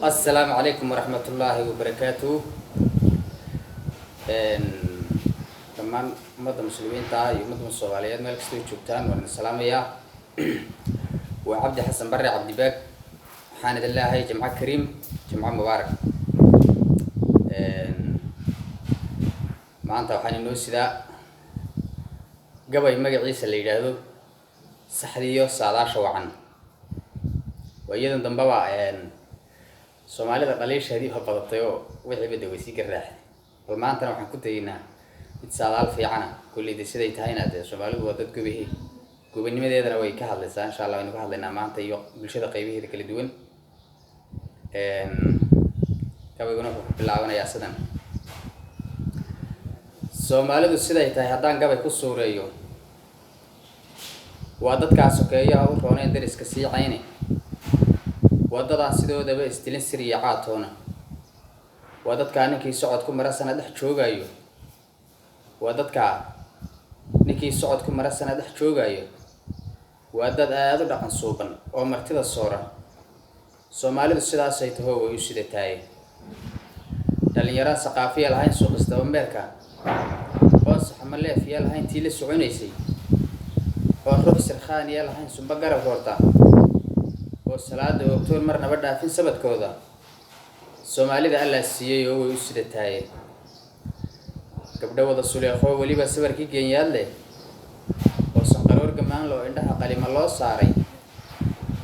Assalaamu calaykum waraxmatullaahi wabarakaatu. Dhammaan ummadda muslimiinta ah iyo ummadda Soomaaliyeed meel kastoo joogtaan, waan idin salaamayaa. Waa Cabdi Xasan Barre Cabdibaag. Waxaan idin leeyahay Jimco kariim, Jimco mubaarak. Maanta waxaan inoo sidaa gabay magaciisa la yidhaahdo Saxdiyo Saadaasha Wacan. Waa iyadan dambaba Soomaalida dhaliisheedii baa badatay oo wixiiba de way sii garaaxday. Bal maantana waxaan ku dayeynaa mid saadaal fiicana. Kolley de siday tahayna dee Soomaalidu waa dad gobahe, gobanimadeedana way ka hadlaysaa. Insha Allah waynu ka hadlaynaa maanta iyo bulshada qaybaheeda kala duwan. Gabayguna wuxuu ku bilaabanayaa sidan: Soomaalidu siday tahay haddaan gabay ku suureeyo, waa dadkaa sokeeyaha u rooneen dariska sii cayne, wadadaan sidoodaba isdilin sir iyo caatoona, waa dadkaa ninkii socod ku mara sana dhex joogayo, waa dadkaa ninkii socod ku mara sana dhex joogayo, waa dad aada u dhaqan suuban oo martida soora. Soomaalidu sidaasay taho way u sida taaye. Dhallinyarada saqaafiya lahayn suuqisdabameerka, oon saxamo leefiya lahayn tii la soconaysay, oon ruux sirkhaaniya lahayn sumba garab roorta, oo salaada oogtoon marnaba dhaafin sabadkooda. Soomaalida Allaa siiyey oo way u sida taaye. Gabdho wada suleeqoo weliba sawirkii geenyaad leh, oo sanqaroor gammaan loo indhaha qalima loo saaray,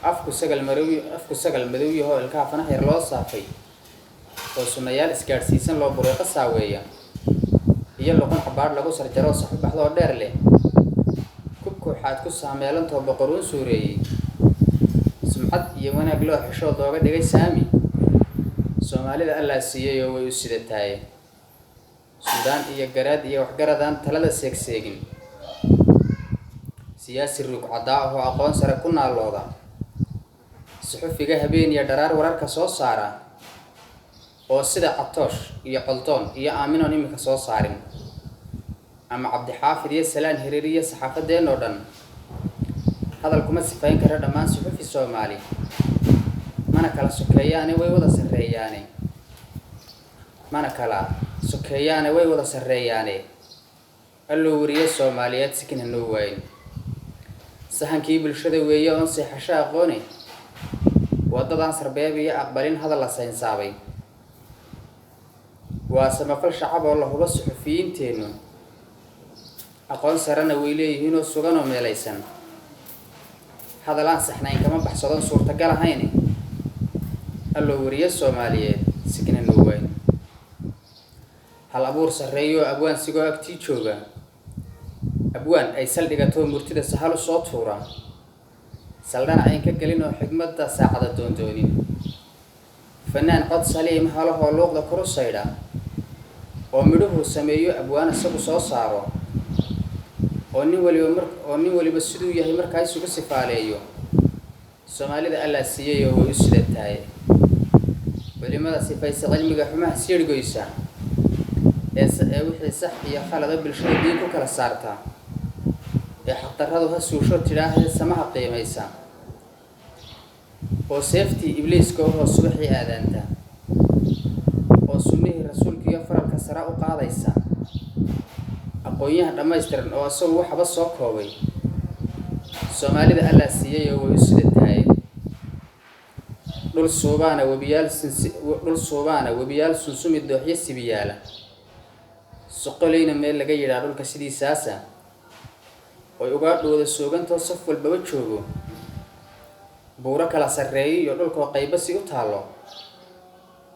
afku sagal madow, afku sagal madow yahoo ilkaha fanax yar loo saafay, oo sunnayaal isgaadhsiisan loo bureeqo saaweeya, iyo luqun cabaadh lagu sarjaroo saxu baxdoo dheer leh, kubka waxaad ku saameelantoo boqoruun suureeyey, sumcad iyo wanaag loo xeshood looga dhigay saami. Soomaalida Allaa siiyey oo way u sida taaye. Suudaan iyo garaad iyo waxgaradaan talada seegseegin, siyaasi ruug caddaa ahoo aqoon sare ku naalooda, suxufiga habeen iyo dharaar wararka soo saara, oo sida Catoosh iyo Coldoon iyo Aaminoon iminka soo saarin, ama Cabdixaafid iyo Salaan Hiriir iyo saxaafadeen oo dhan, hadal kuma sifayn kara dhammaan suxufi Soomaali. Mana kala sokeeyaane way wada sarreeyaane, mana kala sokeeyaane way wada sarreeyaane. Alloo weriye Soomaaliyeed sikin hanoo waayin. Sahankii bulshada weeye oon seexasho aqoone, waddadaan sarbeeb iyo aqbalin hadal la saynsaabay, waa samafal shacab oo la hubo suxufiyiinteennu. Aqoon sarena way leeyihiinoo suganoo meelaysan, hadal aan saxnayn kama baxsadoon suurtagal ahayn. Alloo weriye Soomaaliyeed sikin hanoo waayin. Hal abuur sarreeyo abwaan sigoo agtii jooga, abwaan ay saldhigatoo murtida sahal u soo tuura, saldhana ayn ka gelin oo xigmadda saacada doondoonin, fanaan cod saliim halahoo luuqda kor u saydha, oo midhuhuu sameeyo abwaan isagu soo saaro, oo nin waliba mar oo nin waliba siduu yahay markaa isugu sifaaleeyo. Soomaalida Allaa siiyey oo way u sida tahay. Culimada sifaysa cilmiga xumaha siirgoysa, ee wixii sax iyo khalada bulshada diin ku kala saarta, ee xaqdarradu ha suusho tidhaahee samaha qiimaysa, oo seeftii ibliiska ahoo subaxii aadaanta, oo sunnihii rasuulka iyo faralka sare u qaadaysa, aqoon-yahan dhammaystiran oo isagu waxba soo koobay. Soomaalida Allaa siiyey oo way u sida tahay. Dhul suubaana webiyaal sinsi, dhul suubaana webiyaal sunsumi dooxyo sibiyaala, soqoleyna meel laga yidhaa dhulka sidiisaasa, oy ugaadhooda soogantoo saf walbaba joogo, buuro kala sarreeyo iyo dhulkoo qaybo si u taallo,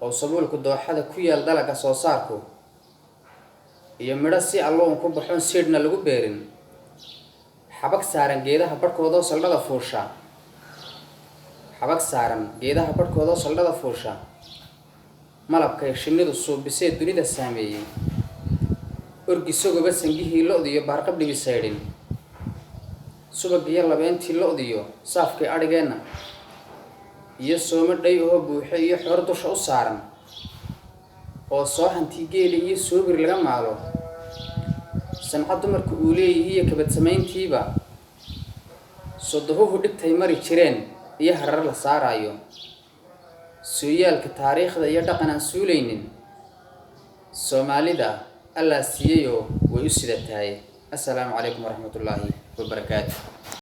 oo sabuulku dooxada ku yaal, dalaga soo saarku iyo midho si alluun ku baxoon siidhna lagu beerin, xabag saaran geedaha barhkoodoo saldhada fuusha, xabag saaran geedaha barhkoodoo saldhada fuusha, malabkay shinnidu suubisee dunida saameeyey, orgisagoba sangihii lo-diyo baarqabdhibi saydhin, subagiyo labeentii lo-diyo saafkii adhigeenna, iyo soomo dhay ahoo buuxe iyo xoor dusha u saaran, oo soo hantii geeli iyo soobir laga maalo, sanco dumarku uu leeyihiiyo kabad samayntiiba, sodohuhu dhibtay mari jireen iyo harar la saaraayo. Sooyaalka taariikhda iyo dhaqan aan suulaynin Soomaalida Allaa siiyeyoo way u sida tahay. Assalaamu calaykum waraxmatullaahi wabarakaatu.